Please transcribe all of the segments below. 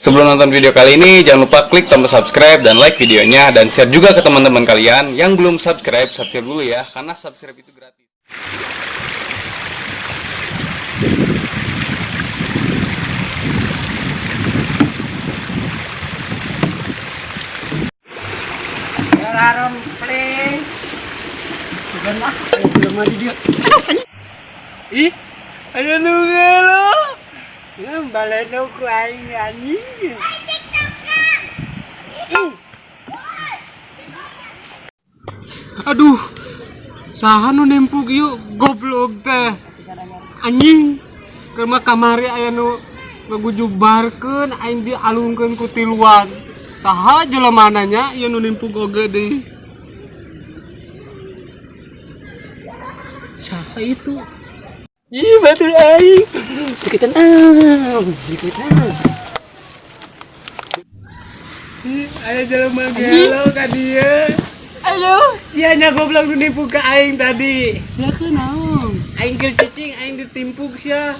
Sebelum nonton video kali ini, jangan lupa klik tombol subscribe dan like videonya dan share juga ke teman-teman kalian yang belum subscribe, subscribe dulu ya, karena subscribe itu gratis. Ih, aya nu ngelo. Ya baleno ku aing anjing. Aduh, saha nu nimpuk ieu goblok teh. Anjing, keur mah kamari aya nu ngagujubarkeun aing dialungkeun ku tiluan. Saha jelemana nya ieu nu nimpuk oge deui. Saha itu? Ih, batur aing. Deketan ah, deketan. Ih, aya jelema gelo ka dieu. Aduh, Sia nya goblok nu nimpuk ka aing tadi. ya kunaon? Aing keur cicing aing ditimpuk sia.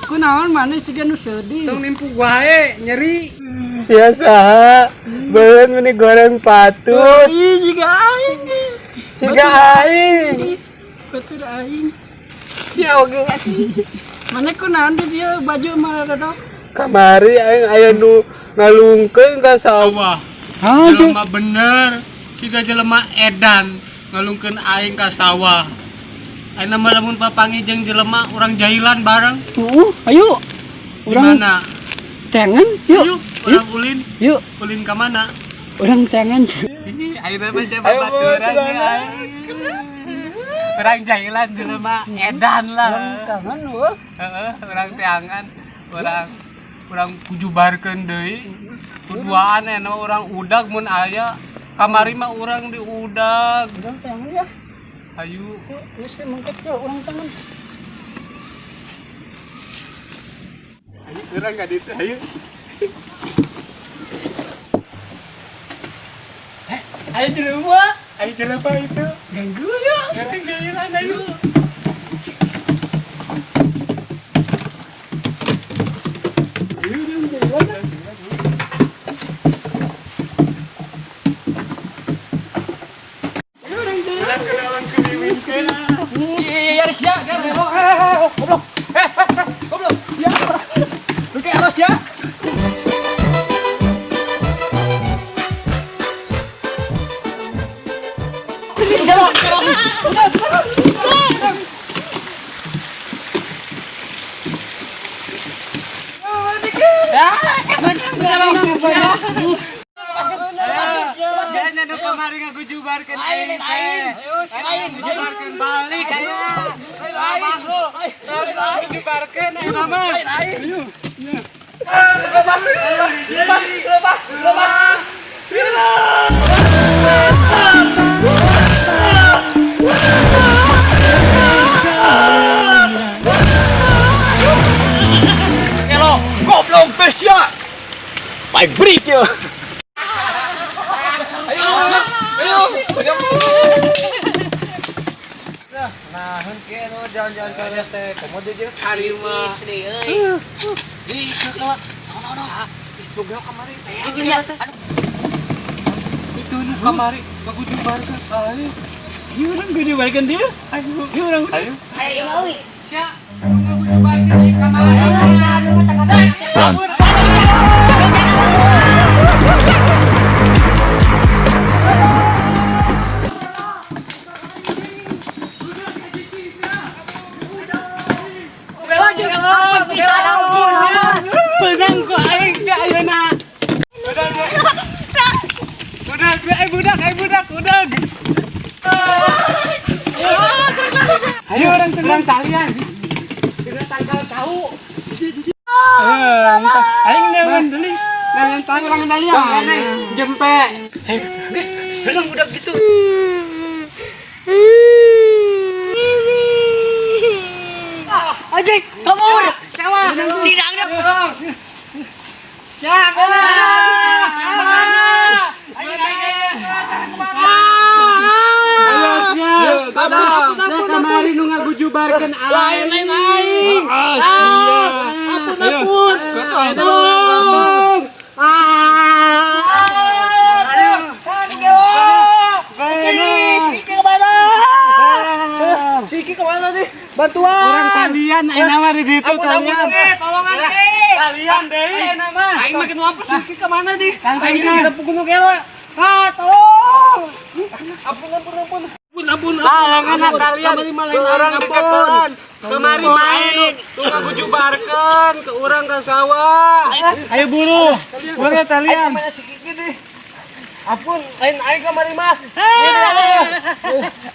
Kunaon maneh siga nu sedih. Tong nimpuk wae nyeri. Sia saha? Beuleun meni goreng patut. Ih, jiga aing. Siga aing. Batur aing. Sia oge. Maneh kunaon di dieu baju maradok? Kamari aing aya nu ngalungkeun ka sawah. Aduh. Jelema bener, siga jelema edan ngalungkeun aing ka sawah. Ayeuna mah lamun papanggih jeung jelema urang jailan bareng. Tuh, ayo. Di Urang mana? tengan, yuk. Yuk, urang ulin. Yuk, Ulin ka mana? urang tengan. Ih, ayeuna mah siapa baturan ya aing. Urang jailan jelema edan lah. Tangan wah. Heeh, urang teangan, urang urang kujubarkeun deui. Kuduaan ena urang udag mun aya. Kamari mah urang diudag. Urang tengan ya. Hayu. Yuk, geus teh mengket yuk urang tengan. Hayu urang ka ditu hayu. Ayo jelema, Ayo jelema itu. ganggu yuk. Urang jailan hayu. Ayo urang jailan. Ayo urang jailan. Urang kenalan kudiwinkeun. Iya, sia, goblok. Goblok, sia. Lu kayak alas ya. Jangan nu kamari ngagujubarkeun aing teh. Aing gujubarkeun balik ayo. Aing. Gujubarkeun aing mah. Lepas, lepas. Elo, goblok teh sia. Paling break ya. Itu nu kamari ngagujubarkeun aing. Iya, urang gujubarkeun dia. Ayo. Iya, urang. Ayo. Sia, ngagujubarkeun aing kamari. Benang ku aing sia ayeuna. Budak. Budak, eh budak, eh budak, budak. Ayo orang tenang talian. Dina tangkal cau. Aing neangan deui. Neangan tangkal urang talian. Jempe. Geus, benang budak gitu. Anjing, kabur. Sidangnya. Ya, Ayo, sia. Ampun, ampun, ampun, Kamari nu ngagujubarkeun aing. Lain lain aing. Ah, Ampun, ampun. Tolong. Bantuan. Urang talian ayeuna mah di ditu Ampun, ampun, talian. ampun. Tolongan Talian deui ayeuna mah. Aing makin wampes si ke mana nih? Aing Aing di gunung gelo. Ah, tolong. Ampun, ampun, ampun. Ampun, ampun, Tolongan talian. Kamari Ke urang dicekelan. Kemari main. Tuh ngagujubarkeun ke urang ke sawah. Ayo buru. Buru talian. Mana si Kiki deh? Ampun, lain aing kamari mah.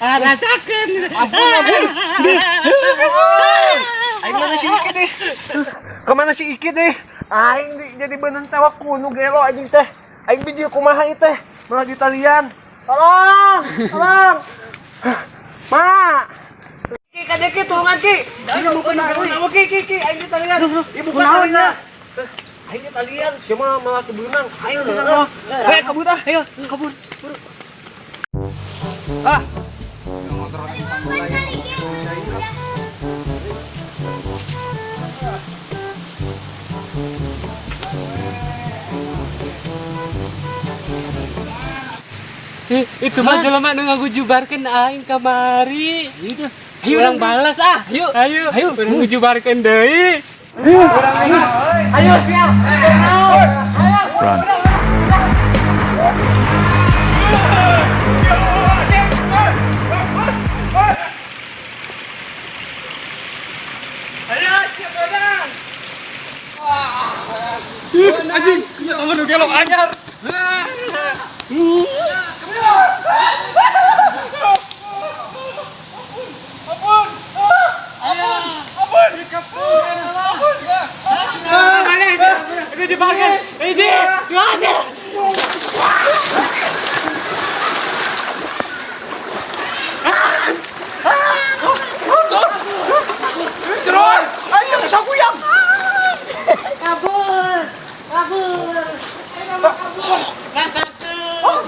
Ah, rasakeun. Ampun, ampun. Aing mana si Iki deh? Kemana si Iki deh? Aing di, jadi beunang tewak kuno gelo anjing teh. Aing bijil kumaha ieu teh? Malah di talian. Tolong, tolong. Ma. Ki ka Ki, tulungan Ki. Ieu bukan kamu Ki, Ki, Ki, aing di talian. Ieu bukan talian. Aing di talian, sia mah malah kebeunang. Aing beunang. Hei, kabur ah. Ayo, kabur. Ah. Ih, itu mah jelema nu ngagujubarkeun aing kamari. Ayo urang balas ah. Ayo. Ayo. Ayo urang ngujubarkeun deui. Ayo siap. Run. Ayo siap urang. Anjing, kamu nu gelok anyar. Ini dipakai. Ini gimana? Ayo, sakuyang. Kabur. Kabur. Rasakeun.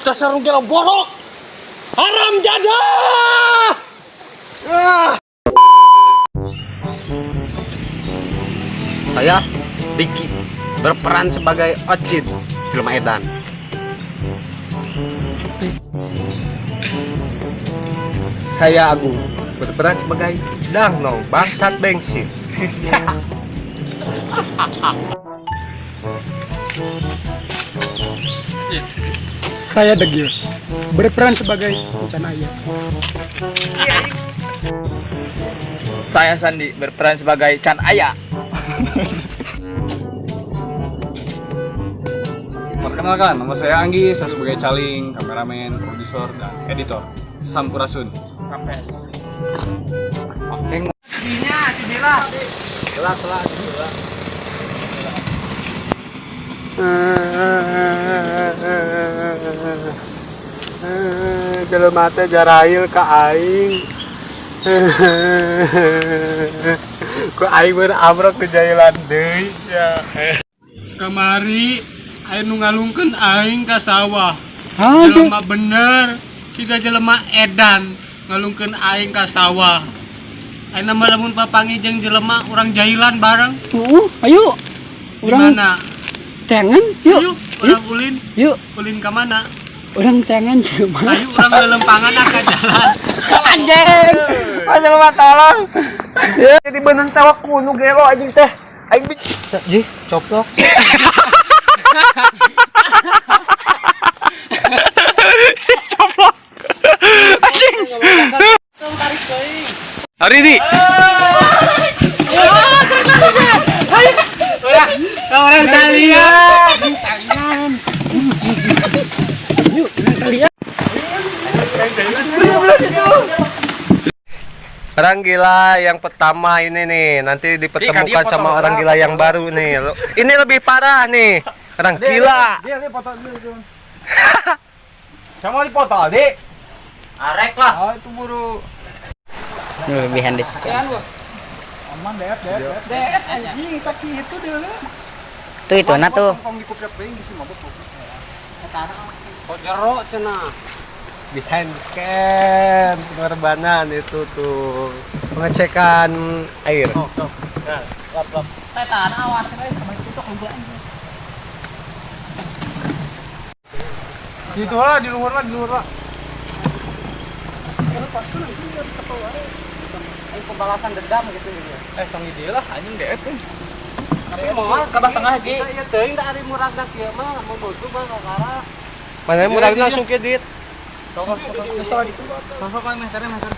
Dasar gelo borok. Haram jadah. Saya Diki berperan sebagai Ocit film Edan. Saya Agung berperan sebagai Dangnong bangsat bensin. Saya Degil berperan sebagai Rencana Ayah. Saya Sandi berperan sebagai Chan Aya. Perkenalkan, nama saya Anggi, saya sebagai caling, kameramen, produser, dan editor. Sampurasun. Rampes. Oke. Dinya si Dila. Jelema teh jarail ka aing. Ku aing beramrok ke jailan deui sia. Kamari aya nu ngalungkeun aing ka sawah. Jelema bener, siga jelema edan ngalungkeun aing ka sawah. Ayeuna mah lamun papanggih jeung jelema urang jailan bareng. Ayo. Di mana? Tangan, yuk. Yuk, urang ulin. Yuk, Ulin ka mana? urang tangan cuma. Ayo urang lelempangan ah ka jalan. Anjing. Jelema tolong. Jadi beunang tewak kuno gelo anjing teh. Aing bi Jih, coplok. Coplok. Anjing. Hari ini. Orang talian. Orang gila yang pertama ini nih, nanti dipertemukan sama orang gila yang baru nih. Ini lebih parah nih. Orang gila. Dia dia foto dulu itu. Sama dipoto, Dik. Arek lah. Oh, itu buru. Lebihan diskon. Aman DF DF. DF anjing sakit itu dia. Tuh itu nah tuh. Tong dikuprek deui geus mabuk. Kok jero cenah. Behind the scan pengorbanan itu tuh pengecekan air. Itu lah di luhur lah, di luhur lah. Aing pembalasan dendam gitu ya. Eh, tong di dieu lah anjing DF euy. Tapi moal Kabah tengah ge. Iya teuing da ari muragna kieu mah mun butuh mah kakara. Mana muragna langsung ke dit. Terus kalau gitu. Sosok kan mesernya meser.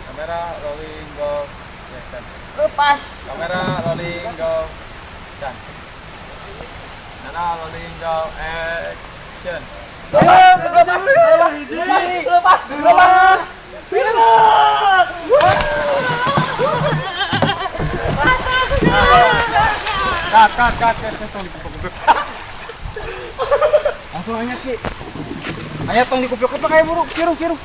Kamera rolling go. Ya, dan. Lepas. Kamera rolling go. Dan. Kamera rolling go. Action. Lepas. Lepas. Lepas. Cut, cut, cut, cut, cut, tong dikupluk-kupluk. Langsung anyat, Ki. Anyat tong dikupluk-kupluk kayak buru, kiru, kiru.